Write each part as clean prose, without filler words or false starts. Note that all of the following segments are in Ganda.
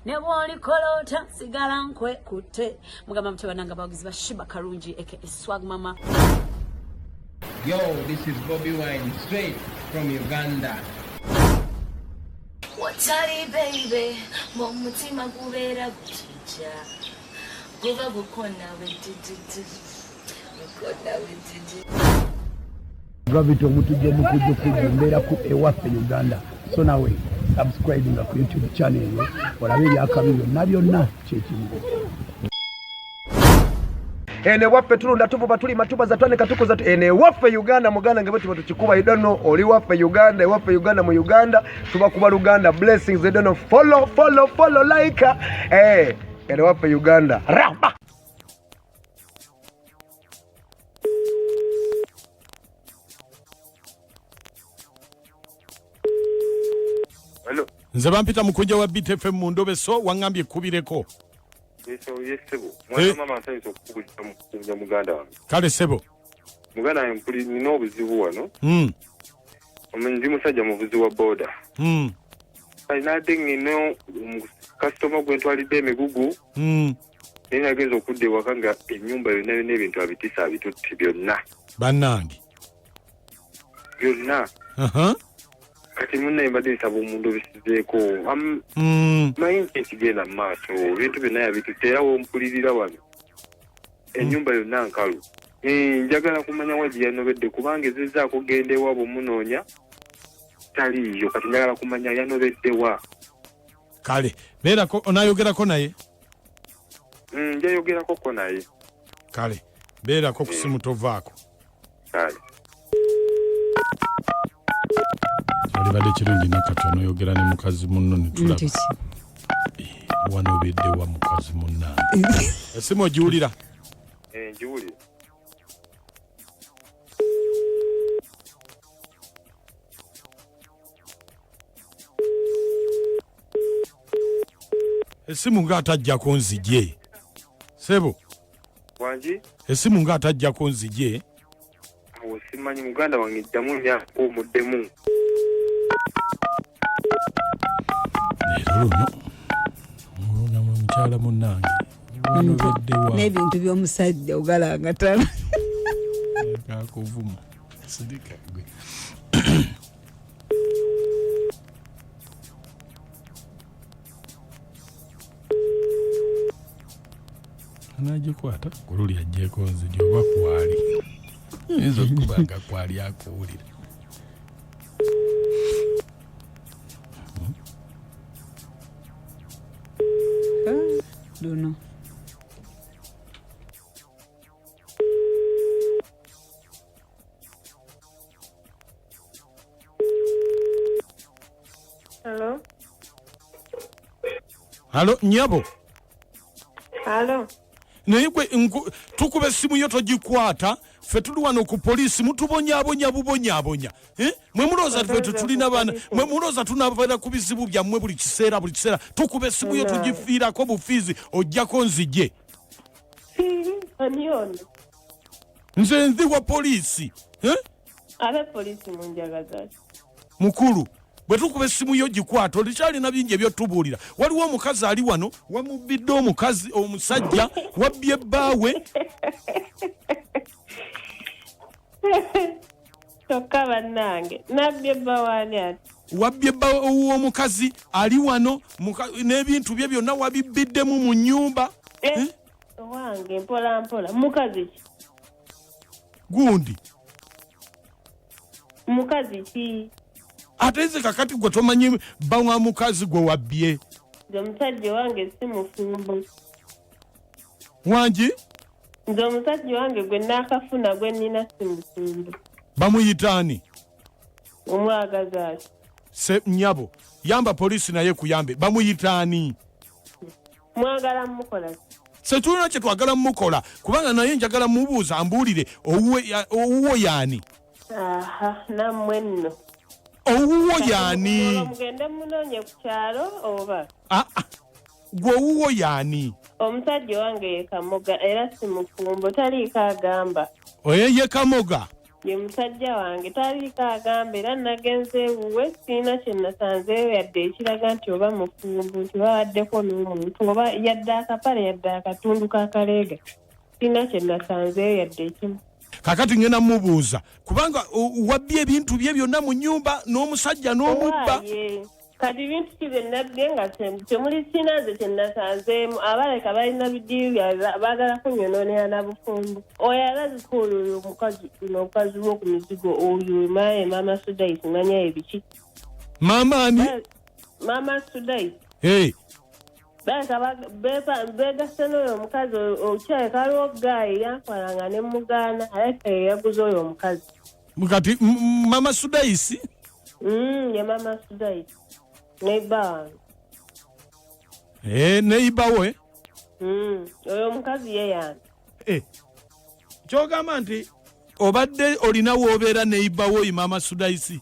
Ne bw'olikola otya sigala nkwekutte. Mugamba mutya banange abawagizi ba Shiba Karungi aka Swag Mama. Yo, this is Bobby Wine straight from Uganda. Watali baby, mu mutima gubeera gutujja guba gukona bwe gukona bwe Gravity omutujju omukujjukujju mbeera ku ewaffe Uganda so nawe subscribinga ku YouTube channel eyo olabe ebyakabi byonna byonna kyekimu. Eno ewaffe tulunda tuvuba tulima tubaza twanika tukuza eno ewaffe Uganda muganda nge bwetuba tukikuba you don't know oli waffe Uganda ewaffe Uganda mu Uganda tubakuba Luganda blessings you don't know follow follow follow like eh eno ewaffe Uganda raba. Hello. Nze bampita mukunja wa BTFM mu ndobe so wangambye kubireko. Yeso yesebo. Mwana eh. mama nsanyusa okukubuliza mukunja muganda wange. Kale sebo. Muganda wange mpuli nina obuzibu wano. Ndi musajja muvuzi wa boda. Kale nadde ng'eno kasitoma gwe ntwalidde emigugu. Naye nagenza okudda ewaka nga ennyumba yonna yonna ebintu abitisa abitutte byonna. Bannange. Byonna. Kati munnaye mbadde nsaba omuntu obisizeeko. Manyi nti ekigenda mu maaso ebintu byonna yabitutte era wompulirira wano. Ennyumba yonna nkalu. Njagala kumanya wa gye yanobedde kubanga ezezzaako genda ewaabwe omunoonya taliiyo kati njagala kumanya yanobedde wa. Kale beerako onayogerako naye. Njayogerako ko naye. Kale beerako ku simu tovaako. Kale. Kyalibadde kirungi nakati onoyogera ne mukazi munno ne tulaba. Wanobedde wa mukazi munnange. Esimu ogiwulira? Ngiwulira. Esimu nga atajjako nzije. Sebo. Wangi? Esimu nga atajjako nzije. Awo simanyi muganda wange ddamu nnyako omuddemu. Leero luno olunamwe mukyala munnange wanobedde wa? N'ebintu by'omusajja ogalanga tala. Kakuvuma. Sirika gwe. Anagikwata kululi ajjeeko nzigi oba kwali. Oyinza okuba nga kwali akuwulira. Luno. Hello. Halo nyabo. Halo. Naye gwe tukuba essimu yo togikwata ffe tuli wano ku poliisi mutubonyabonya bubonyabonya eh? Mwe mulowooza ffe tetulina baana mwe mulowooza tunabeera ku bizibu byammwe buli kiseera buli kiseera tukuba essimu yo tugifiirako bufiizi ojjako nzije. Ani ono? Nze nzi wa poliisi. Eh? Abe poliisi munjagaza. Mukulu bwe tukuba essimu yo gikwata olikyalina bingi ebyotubuulira. Waliwo omukazi ali wano wamubbidde omukazi omusajja wabbye bbaawe. Kyokka bannange nabbye bba waani ati? Wabbye bba w'omukazi ali wano n'ebintu bye byonna wabibbiddemu mu nnyumba. Owange mpola mpola mukazi ki? Gundi. Mukazi ki? Ate nze kakati gwe tomanyi bba wa mukazi gwe wabbye. Nze omusajja owange si mufumbo. Wangi? Nze omusajja owange gwe naakafuna gwe nnina si mufumbo. Bamuyita ani? Omwagaza ki? Se nnyabo yamba poliisi naye kuyambe. Bamuyita ani? Mwagala mukola ki? Setulina kye twagala mukola kubanga naye njagala mubuuza ambuulire owuwo yaani? Aha, nammwe nno. Owuwo yaani? Mugende munoonye ku kyalo oba? Ah, ah. Gwe owuwo yaani? Omusajja owange ye Kamoga era si mufumbo taliiko agamba. Oye ye Kamoga? Ye musajja wange taliiko agamba era nagenze ewuwe sirina kye nasanzeeyo yadde ekiraga nti oba mufumbo nti babaddeko n'omuntu oba yadde akapale yadde akatundu k'akaleega sirina kye nasanzeeyo yadde ekimu. Kakati ngenda mubuuza kubanga wabbye ebintu bye byonna mu nnyumba n'omusajja n'omubba. Owaaye kati bintu ki bye nabbye nga temuli sirina nze kye nasanzeemu abaleka balina bidiiru byabwe baagala kunyonoonera na bufumbo. Oyo alabika oyo oyo omukazi ono omukazi w'oku mizigo oyo maye maama Sudaisi manya ebiki. Maama ani? Maama Sudaisi. Hey. Baleka beegasse n'oyo omukazi okyaleka waliwo gaayi yantwalanga ne mugaana alabika ye yaguze oyo omukazi. Kati mama Sudaisi? Ye mama Sudaisi neiba wange. Neiba we? Oyo omukazi ye yange. Kyogamba nti obadde olina w'obeera neiba wo ye mama Sudaisi?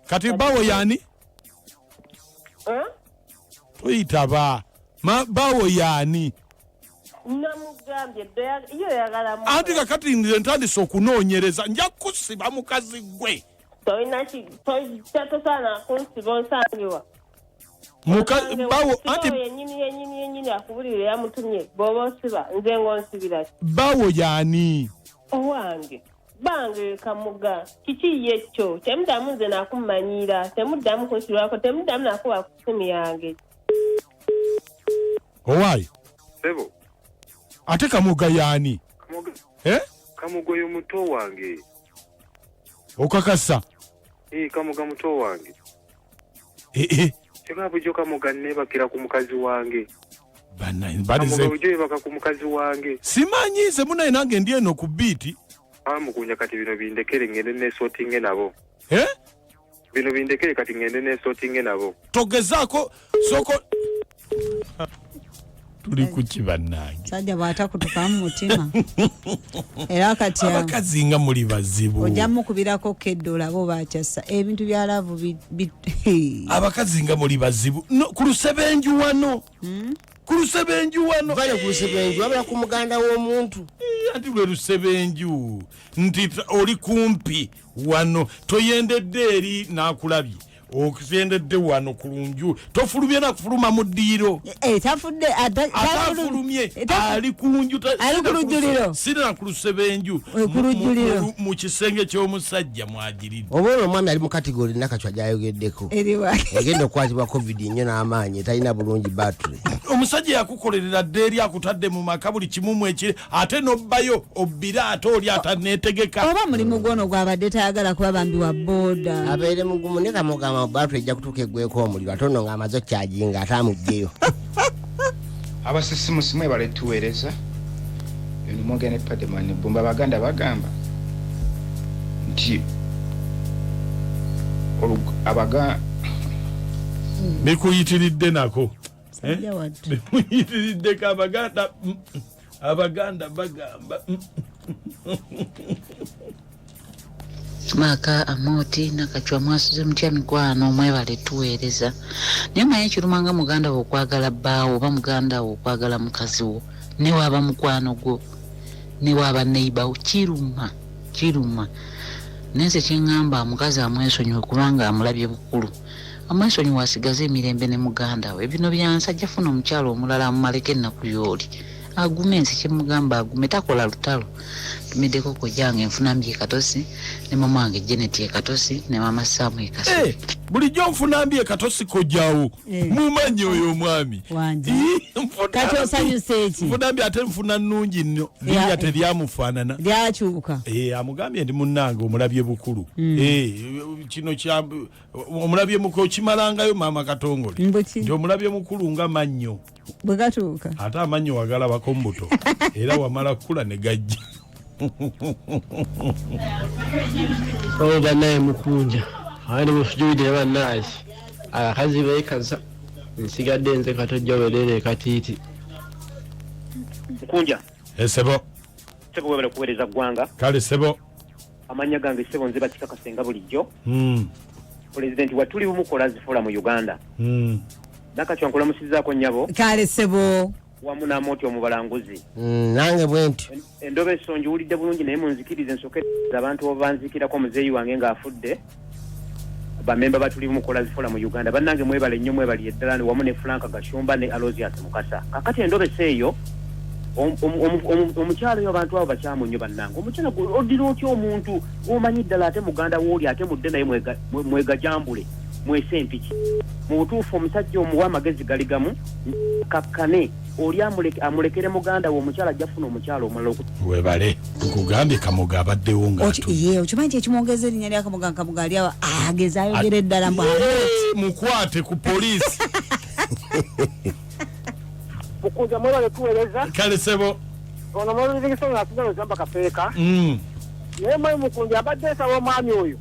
Kati bawo yani? Toyitaba. Bawo yani? Namugambye yo yagala mu. Anti kakati nze ntandise okunoonyereza nja kusiba mukazi gwe. Tolina ki, tosaana kunsiba onsangibwa. Bawo, anti yennyini yennyini yennyini akubulira yamutumye bw'oba osiba nze ng'onsibira ki? Bawo yani? Owange. Bange Kamuga, kiki ye kyo? Temuddamu nze nakumanyiira, temuddamu kunsibirako, temuddamu nakuba ku ssimu yange. Owaaye. Ssebo. Ate Kamuga yaani? Kamuga. Eh? Kamuga oyo muto wange. Okakasa? Kamuga muto wange. Kyokka bulijjo Kamuga neebakira ku mukazi wange. Bannange, balize. Kamuga bulijjo yeebaka ku mukazi wange. Simanyi nze munaye nange ndi eno ku biiti. Mukunja kati bino bindekere ngende neesootinge nabo. Eh? Bino bindekere kati ngende neesootinge nabo. Togezaako soko tuli ku ki bannange? Sajja bw'atakutukamu mutima. Era kati awo. Abakazi nga muli bazibu. Ojja mukubirako kedde olabe oba akyassa. Ebintu bya laavu bi-, Abakazi nga muli bazibu. No, ku lusebenju wano. Ku lusebenju wano. Bale ku lusebenju, wabula ku muganda w'omuntu. Anti lwe lusebenju. Nti oli kumpi wano. Toyendedde eri n'akulabye. Okuyendedde wano ku lunju. Tofulumye na kufuluma mu ddiiro. Tafudde, Atafulumye, ali ku nju, ali ku lujjuliro. Sina ku lusebenju. Ku lujjuliro. Mu kisenge ky'omusajja mwagiridde. Oba ono omwami ali mu kategori Nakacwa gy'ayogeddeko. Eriwa. Egenda okukwatibwa COVID nnyo n'amaanyi, etalina bulungi battery. Omusajja yakukolerera dda eri akutadde mu maka buli kimu mwekiri, ate n'obbayo obbire ate oli ataneetegeka. Oba mulimu gwono gw'abadde tayagala kuba bambi wa booda. Abeere mugumu ne kamugamba battery ejja kutuuka eggweko omuliro, ate ono ng'amaze okukyaginga ate amuggyeyo. Abasisimusi mwebale tuweereza. Eno mwogera ne Padman Bbumba. Abaganda bagamba nti Bikuyitiridde nako. Sajja wattu. Bikuyitiriddeko Abaganda. Abaganda bagamba. Maaka Amooti Nakacwa mwasuze mutya mikwano, mwebale tuweereza. Naye mmanyi ekiruma nga muganda wo okwagala bbaawo oba muganda wo okwagala mukazi wo, ne waaba mukwano gwo, ne waaba neighbor wo, kiruma, kiruma. Naye nze kye ŋŋamba omukazi amwesonyiwe kubanga amulabye bukulu. Amwesonyiwe asigaze emirembe ne muganda we. Bino bya nsi, ajja funa omukyala omulala amumaleko ennaku y'oli. Agume, nze kye mugamba agume, takola lutalo. Ntumiddeko kojjange nfuna mbi e Katosi, ne mama wange Janet e Katosi, ne mama Sam e Katosi. Bulijjo nfuna mbi e Katosi kojjawo. Mumanyi oyo omwami. Wangi. Nfuna Kati mbi. osanyuse ki? Nfuna mbi ate nfuna nnungi nnyo. Linnya teryamufaanana. Lyakyuka. Amugambye ndi munnange omulabye bukulu. Kino kya omulabye mukulu kimalangayo maama Katongole. Mbuki. Nti omulabye mukulu nga mannyo. Bwe gatuuka. Ate amannyo wagalabako mbuto. Era wamala kukula ne gajja. Oh, bannaye mukunja. Awo ne musujuudire bannaye. Abakazi beekaza. Nsigadde nze Katojjo Werere Katiiti. Mukunja. Sebo. Sebo webale kuweereza ggwanga. Kale sebo. Amannya gange sebo nze bakikakasenga bulijjo. Pulezidenti wa tuli bumu kola zifuula mu Uganda. Nakacwa nkulamusizzaako nnyabo. Kale sebo. Wamu n'amooti omubalanguzi. Nange bwentyo. Endobeso ngiwulidde bulungi, naye munzikirize nsooke abantu obanzikirako muzeeyi wange ng'afudde. Bamemba batuli mukola zifola mu Uganda, bannange mwebale nnyo, mwebaliye ddala, wamu ne Frank Gashumba ne Alozius Mukasa. Kakati endobeso eyo, omukyalo oyo, abantu abo bakyamu nnyo bannange. Omukyala oddira otya omuntu gw'omanyi ddala, ate muganda wooli, ate mudde naye mwegajambule mwese empiki? Mu butuufu omusajja omuwa amagezi gali gamu, kakkane oli amulekere muganda we omukyala, ajja kufuna omukyala omulala. Webale, nkugambye Kamoga abaddewo nga Ye okimanyi nti ekimwongeza erinnya lya Kamoga, Kamoga ali awo ageza ayogera eddala mbu Mukwate ku poliisi. Mukunja, mwebale tuweereza. Kale sebo. Ono mwalizigisonga asinga wezamba kafeeka. Naye mwe Mukunja, abadde nsaba omwami oyo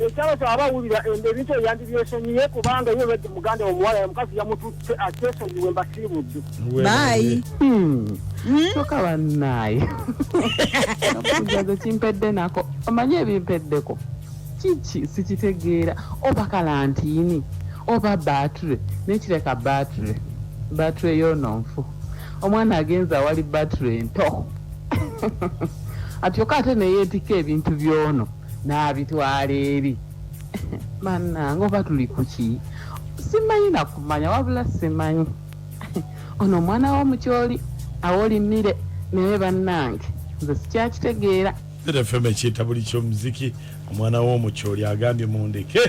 ekyalo kyaba awulira ebintu ebyo yandibyesonyiye, kubanga ye lwedde muganda omuwala omukazi yamututte, akyesonyiwe. Mbasiibudde. Bye. Kyokka bannaaye, okujaza kimpedde nako, omanyi ebimpeddeko kiki sikitegeera, oba kalantiini oba battery, nekireka battery, battery yoono nfu. Omwana agenza awali battery ento atyoka, ate neyeetikka ebintu byono n'abitwala eri. Bannange, oba tuli kuki simanyi nakumanya, wabula simanyi ono omwana w'omukyoli awolimire, naye bannange nze sikyakitegeera. ZFM ekiyita buli kyomuziki. Omwana w'omukyoli agambye mundeke.